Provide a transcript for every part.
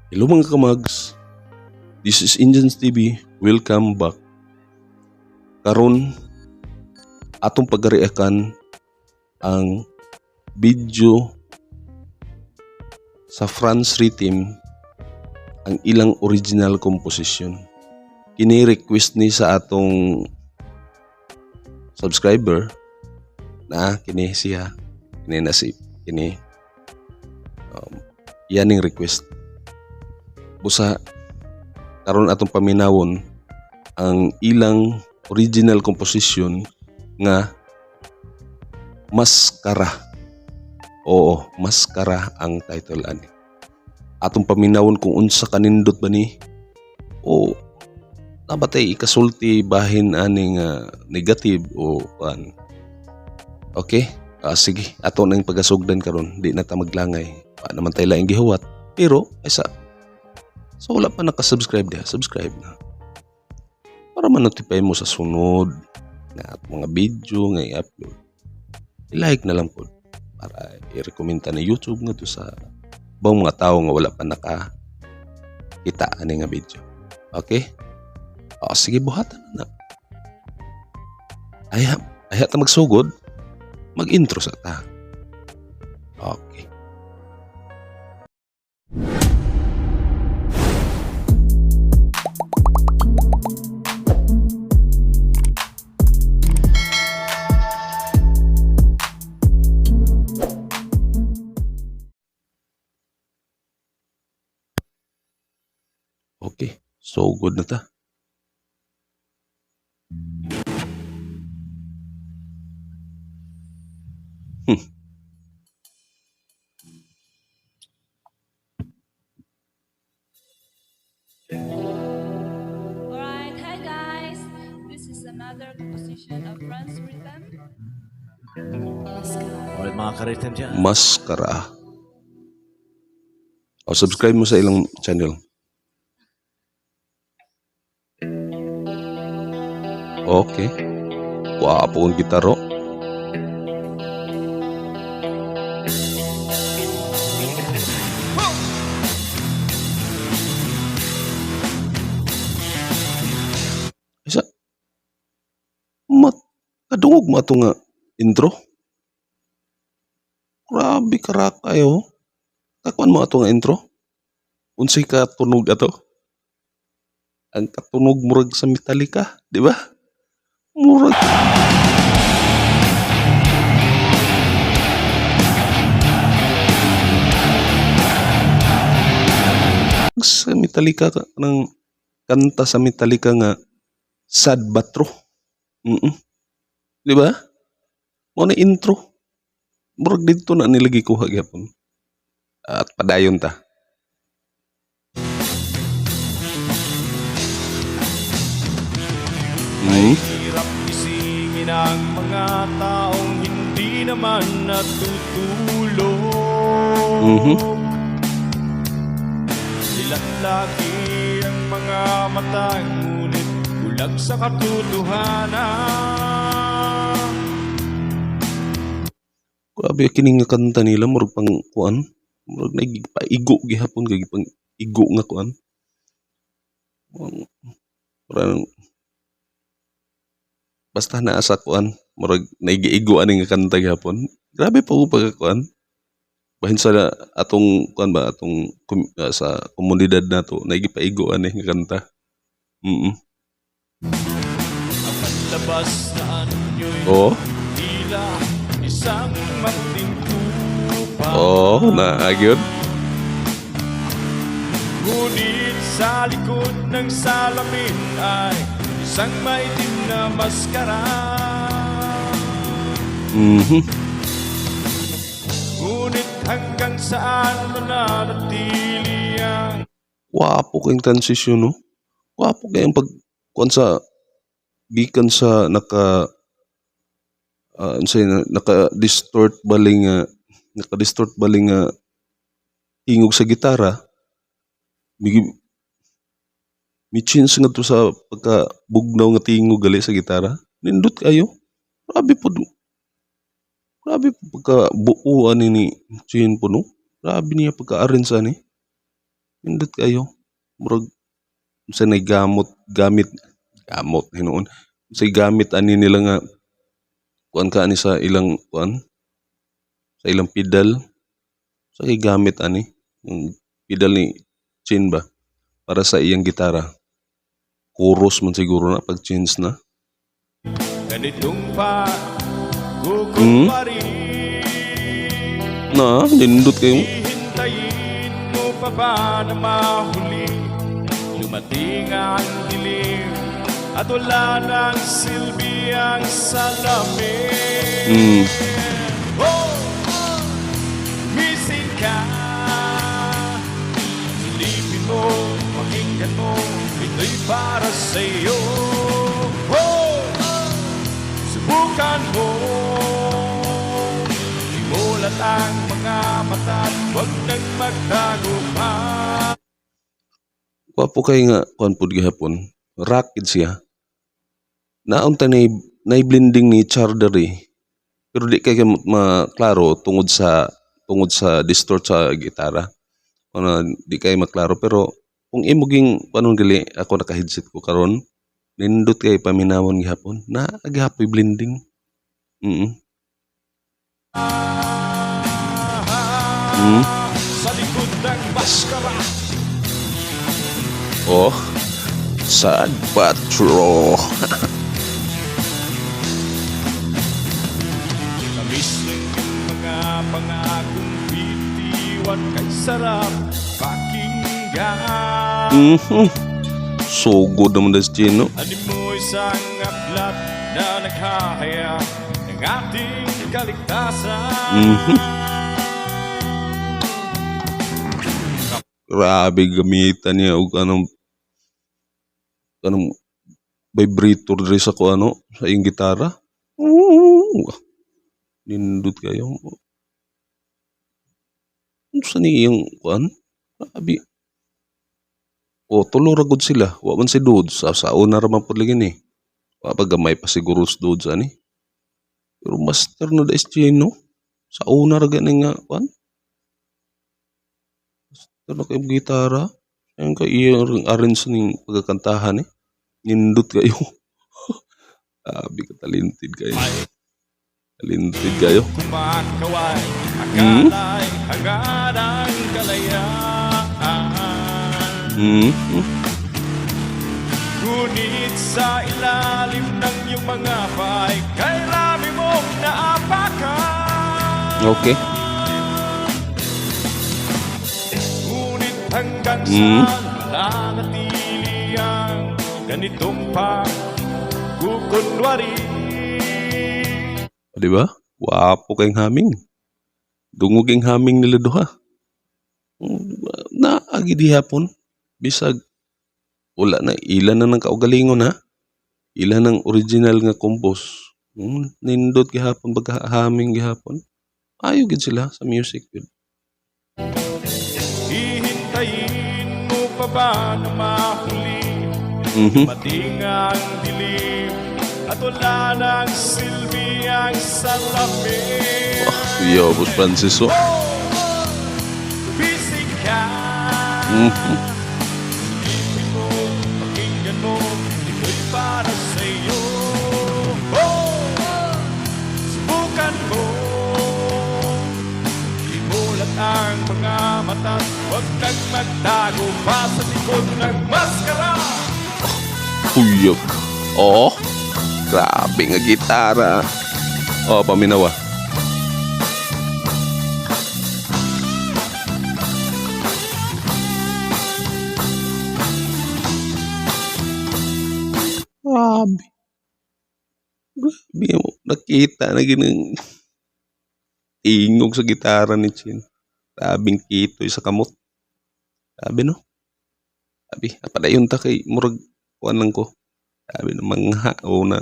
Hello, mga kamags. This is Indians TV. Welcome back. Karon, atong pagreactan ang video sa Franz Rhythm, ang ilang original composition. Kini request ni sa atong subscriber na kini siya, kini na si kini, yan ning request. Busa karon atong paminawon ang ilang original composition nga Maskara. Oo, Maskara ang title ani. Atong paminawon kung unsa kanindot ba ni o naa ba tay ikasulti bahin ani nga negative o kuan. Okay? Ah, sige, ato nang pagasugdan karon, di na ta maglangay. Wa naman tay laing gihuwat. Pero ay sa so wala pa naka-subscribe diha, subscribe na. Para ma-notify mo sa sunod na at mga video nga i-upload. I-like na lang po para i-recommend ta ni YouTube nga to sa ibang mga tao nga wala pa naka kita ani nga video. Okay? O, sige, buhatan na. Ay, ay ta magsugod, mag-intro sa ta. Okay. Okay. So good na ta. Alright, hi guys! This is another composition of Franz Rhythm. Mascara. Alright, mga ka-rhythm dyan. Maskara. O, subscribe mo sa ilang channel. Okay. Wapo ang gitaro. Isa. Mat kadungog mo ato nga intro. Grabe karakay oh. Kakuan mo ato nga intro? Unsay katunog ato? Ang katunog murag sa Metallica, di ba? Murag sa Metallica ka ng kanta sa Metallica nga Sad But True. Di ba? Mo na intro. Murag dito na nila gikuha gyapon. At padayon ta. Hirap gisingin ang mga taong hindi naman natutulog. Dilat lagi ang mga mata, ngunit bulag sa katotohanan. Grabe kini nga kanta nila, murag pang kuan, murag paigo gihapon kay pang igo nga kuan. Murag basta naa sa kuan, murag naigiigo ani nga kanta gihapon. Grabe pa ko pagkakuan. Bahin sa atong kuan ba, atong sa komunidad nato naigipaigo ani nga kanta. Ang panlabas na anyo'y tila isang munting tupa. Oh, naa gyud. Ngunit sa likod ng salamin ay isang maitim na maskara. Ngunit hanggang saan mananatili ang Wapo kayong transition, no? Wapo kayong pag kuan sa gikan sa naka unsay naka distort bali nga tingog sa gitara, mi change ngadto sa pagka bugnaw nga tingog gali sa gitara. Nindot kayo, grabe pod, grabe po pagka buo ani ni Chin po, no? Grabe niya pagka-arrange ani. Nindot kayo. Murag unsa nay gamot gamit gamot hinuon. Unsay gamit ani nila nga kuan ka ani sa ilang kuan sa ilang pedal. Sa kay gamit ani yung pedal ni Chin ba para sa iyang gitara. Chorus man siguro na pag change na. Ganitong pagkukunwari. Na, nindot kayo. Hihintayin mo pa ba na mahuli? Dumating ang dilim at wala nang silbi ang salamin. Oh! Missing ka. Silipin mo, pakinggan mo, ito'y para sa'yo. Oh! Subukan mo. Imulat ang mga mata, huwag nang magtago pa. Gwapo kay nga kuan pud gihapon. Rock gid siya. Naunta ni nay blending ni Char diri. Pero di kay maklaro tungod sa distort sa gitara. Ano, di kay maklaro pero kung imo ging kuanon gali ako naka-headset ko karon, nindot kay paminawon gihapon. Na gihapoy blending. Sa likod ng maskara. Oh, sad but true. Tamis ng iyong mga pangakong bitiwan kay sarap pakinggan. So good naman das Chino. Ani mo isang aklat na naghahayag ng ating kaligtasan. Grabe gamitan niya og anong vibrator diri sa ko ano sa iyang gitara. Ooh. Nindot kayo. Unsa ni iyang kuan? Grabe. O tulo ra gud sila. Wa man si Dudes. Sa una ra man pud lagi ni. Wa pa gamay pa siguro si Dudes ani. Pero master na da Chino. Sa una ra gani nga kuan. Master na kay gitara. Ayun kay iyang arrange ning pagkakantahan eh. Nindot kayo. Grabe ka talented kayo. Talented kayo. Kumakaway, akala'y hangad ang kalayaan. Ngunit sa ilalim ng iyong mga pa'y kay rami mong naapakan. Ngunit hanggang saan mananatili ang ganitong pagkukunwari? O, di ba? Wapo kayong humming. Dungog yung humming nila duha. Naagi di hapon. Bisag wala na ilan na ng kaugalingon ha. Ilan ng original nga compose. Nindot gihapon pagka humming gihapon. Ayo gid sila sa music gid. Hihintayin mo pa ba na mahuli? Dumating ang dilim at wala nang silbi ang salamin. Yo, Boss Francis oh. Busy ka. Isipin mo, pakinggan mo, ito'y para sa'yo. Oh! Subukan mo. Imulat ang mga mata, huwag kang magtago pa sa likod ng maskara. Puyok. Oh, grabe nga gitara. Oh, paminawa. Grabe. Grabe mo. Nakita na ginang tingog sa gitara ni Chin. Grabing kitoy sa kamot. Grabe no. Sabi, padayon ta kay murag kuan lang ko. Sabi ng mangha o na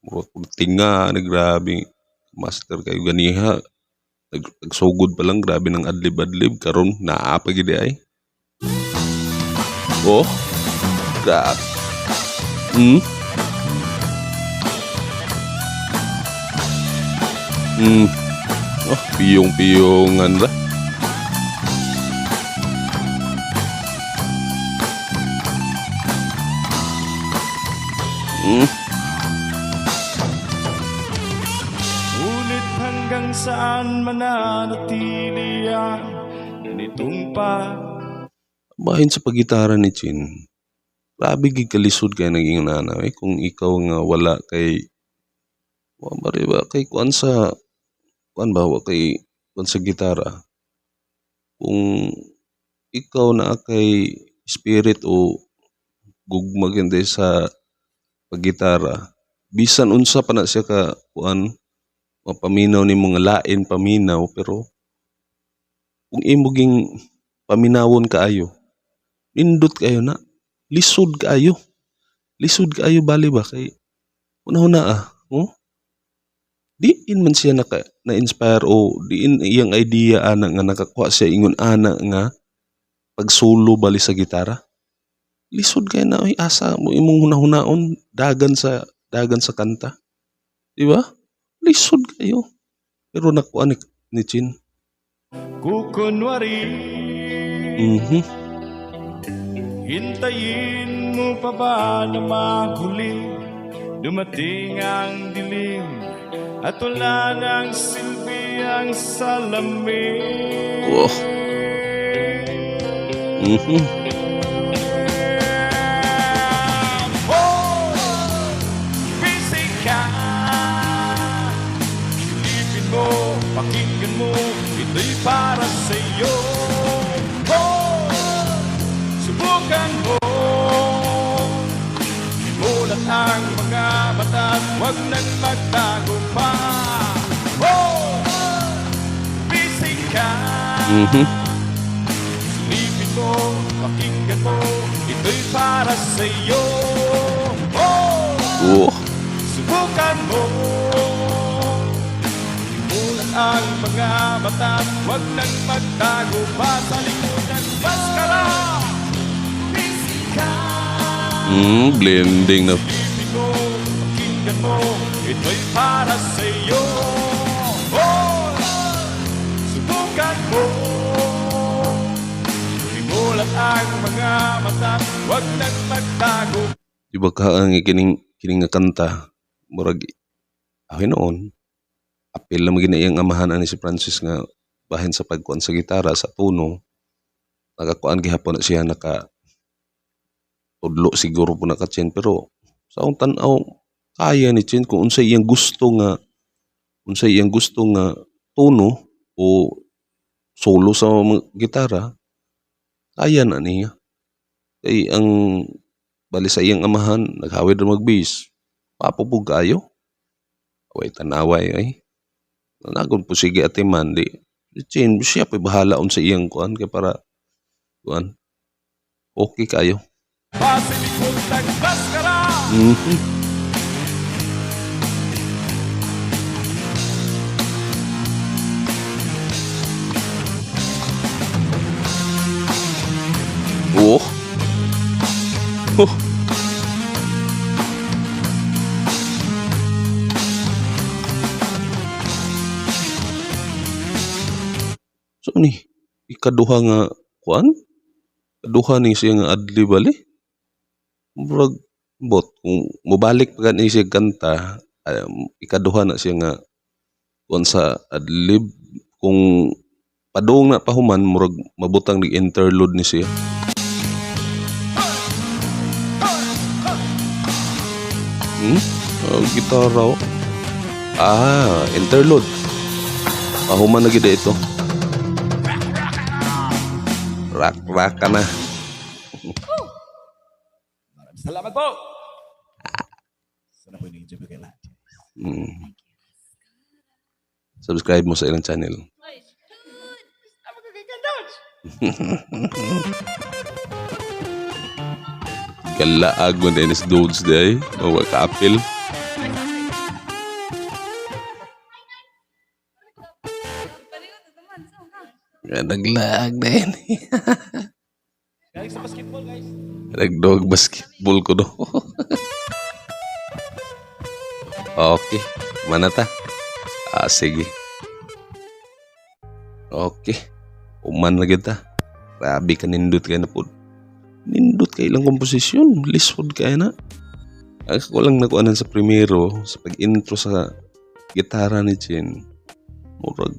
murag kog tinga na grabe. Master kayo ganiha. Nagsugod pa lang grabe ng adlib-adlib karon naa pa gid ay. Oh. Grabe. Oh, piyong-piyongan ra. Ngunit hanggang saan mananatili ang ganitong pa Bahin sa paggitara ni Chin, grabe gid kalisod kay naging nana eh. Kung ikaw nga wala kay wa ba rin ba kay kuan sa kuan ba wa kay kuan sa gitara. Kung ikaw naa kay spirit o gugma gyud sa paggitara, bisan unsa pa na siya ka kuan mapaminaw nimo nga lain paminaw, pero kung imo ging paminawon kaayo, nindot kaayo na, lisod kaayo. Lisod kaayo bali ba kay una-una ah, oh? Diin man siya naka na-inspire o diin iyang idea ana nga nakakuha siya ingon ana nga pagsolo bali sa gitara. Lisod kay na oy, asa mo imong hunahunaon dagan sa kanta. Di ba? Lisod kayo. Pero nakuha ni Chin. Kukunwari. Hintayin mo pa ba na mahuli? Dumating ang dilim at wala nang silbi ang salamin. Oh, busy ka. Silipin mo, pakinggan mo, ito'y para sa'yo. Oh, subukan mo. Imulat ang mga mata at huwag nang magtago pa. Oh, busy ka. Silipin mo, pakinggan mo, ito'y para sa'yo. Oh, subukan mo. Imulat ang mga mata, huwag nang magtago pa sa likod ng maskara. Busy ka. Blending na. Silipin mo, pakinggan mo, ito'y para sa'yo. Oh, subukan mo. Imulat ang mga mata, huwag nang magtago. Di ba ka ang kining kining nga kanta murag noon apil na magina iyang amahan ani si Francis nga bahin sa pagkuan sa gitara sa tono, nakakuan gihapon na siya, naka tudlo siguro po na ka Chin, pero sa akong tan-aw kaya ni Chin kung unsay iyang gusto nga tono o solo sa mga gitara, kaya na niya kay ang bali sa iyang amahan naghawid ra mag-bass, papo pug kaayo. Way tanaway ay nagod po sige atiman di si Chin siya pa'y bahala unsa iyang kuan kay para kuan okay kayo. Pa sa likod ng maskara. Oh. So ni ikaduha nga kuan? Kaduha ni siya nga adlib bali. Murag bot kung mobalik pa gani siya kanta, ikaduha na siya nga kuan sa adlib, kung padung na pahuman murag mabutang ni interlude ni siya. Oh, gitara oh. Ah, interlude. Pahuman na gid ito. Rock rock ka na. Salamat po! Sana po yung enjoy kayo lahat. Subscribe mo sa ilang channel. Ay, Tama ka kay Gandalf! Galaag mo Dennis Dudes day. Mawa ka-apil. Paliw na naman. So, ha? Naglaag na yun. Galing sa basketball, guys. Nagdog basketball ko do. Okay. Mana ta? Ah, sige. Okay. Uman na kita. Grabe ka nindot kay na po. Nindot kay ilang komposisyon. Lisod kay na. Ang ako lang nakuanan sa primero, sa pag-intro sa gitara ni Chin, murag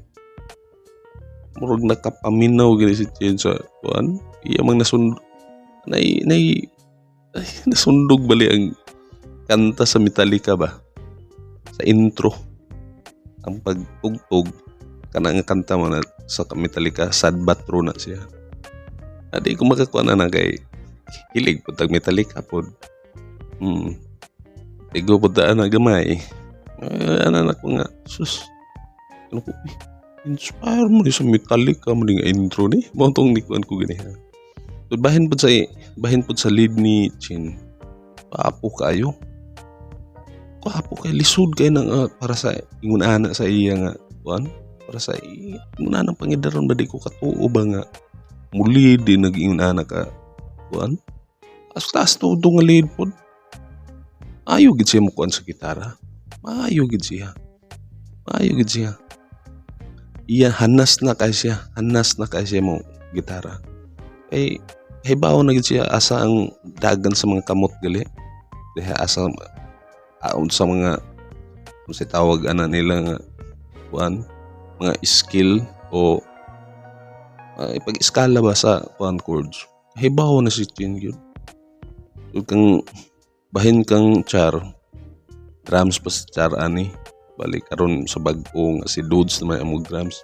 nakapaminaw gani si Chin sa kuan. Iya mang nasund nay nay ay, nasundog bali ang kanta sa Metallica ba? Sa intro. Ang pagtugtog kana nga kanta mo na sa Metallica, Sad But True na siya. Adi ko makakuha na na kay hilig po tag Metallica pod. Tigo po daan na gamay. Ay, ana na ko nga. Sus. Ano ko? Eh, inspire mo ni sa Metallica mo ni nga intro ni. Mao tong nikuan ko gani ha. So, bahin pod sa lead ni Chin. Papo kayo. Kwapo kay lisod kay nang para sa ingon ana sa iya nga kuan, para sa ingon ana pangidaron ba, di ko katuo ba nga muli di nag-ingon ana ka kuan. As taas todo nga lead pod. Ayo gid siya mo kuan sa gitara. Maayo gid siya. Maayo gid siya. Iya hanas na kay siya, hanas na kay siya mo gitara. Kay hibaw na gid siya asa ang dagan sa mga kamot gali. Diha asa aon sa mga kung sa tawag ana nila nga kuan, mga skill o ipag-iskala ba sa kuan, chords. Hibaw na si Chin gyud. So, kang bahin kang Char, drums pa si Char ani. Bali karon sa bag-o nga si Dudes naman ang drums.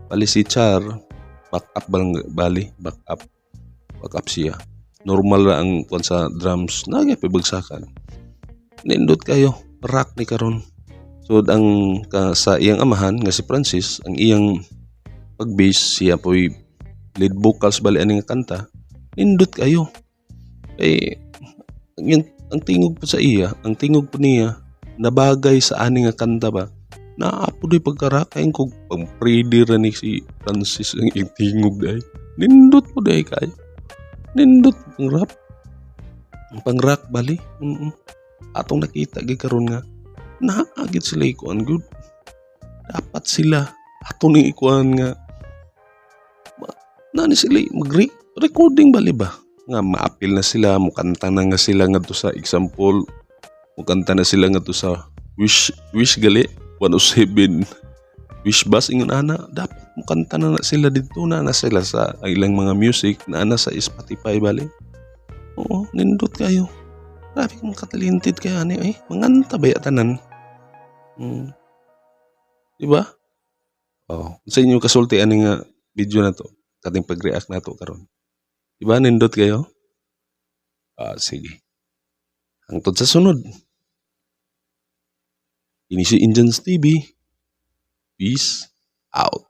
Bali si Char back up ba lang, bali back up. Back up siya. Normal ra ang kuan sa drums, nagyapay bagsakan. Nindot kayo, rock ni karon. So ang ka, sa iyang amahan nga si Francis, ang iyang pag-bass, siya po'y lead vocals bali ani nga kanta. Nindot kayo. Kay ang, ang tingog po sa iya, ang tingog po niya nabagay sa ani nga kanta ba. Naa po pagka-rock kay kog pang pretty ra ni si Francis ang iyang tingog day. Nindot po day kayo. Nindot ang rap. Ang pang rock bali. Atong nakita gid karon nga naa gid sila ikuan gud. Dapat sila ato ning ikuan nga na ni sila mag recording bali ba nga maapil na sila, mukanta na nga sila ngadto sa example, mukanta na sila ngadto sa Wish Wish gali 107 Wish Bus, ingon ana. Dapat mukanta na, na sila didto na na sila sa ang ilang mga music na ana sa Spotify bali. Oo, nindot kayo. Grabe kang katalented kaya ani eh. Manganta ba tanan? Di ba? Oh, sa inyo kasulti ani nga video na to, kating pag-react na to karon. Di ba nindot kayo? Ah, sige. Hangtod sa sunod. Ini si Indians TV. Peace out.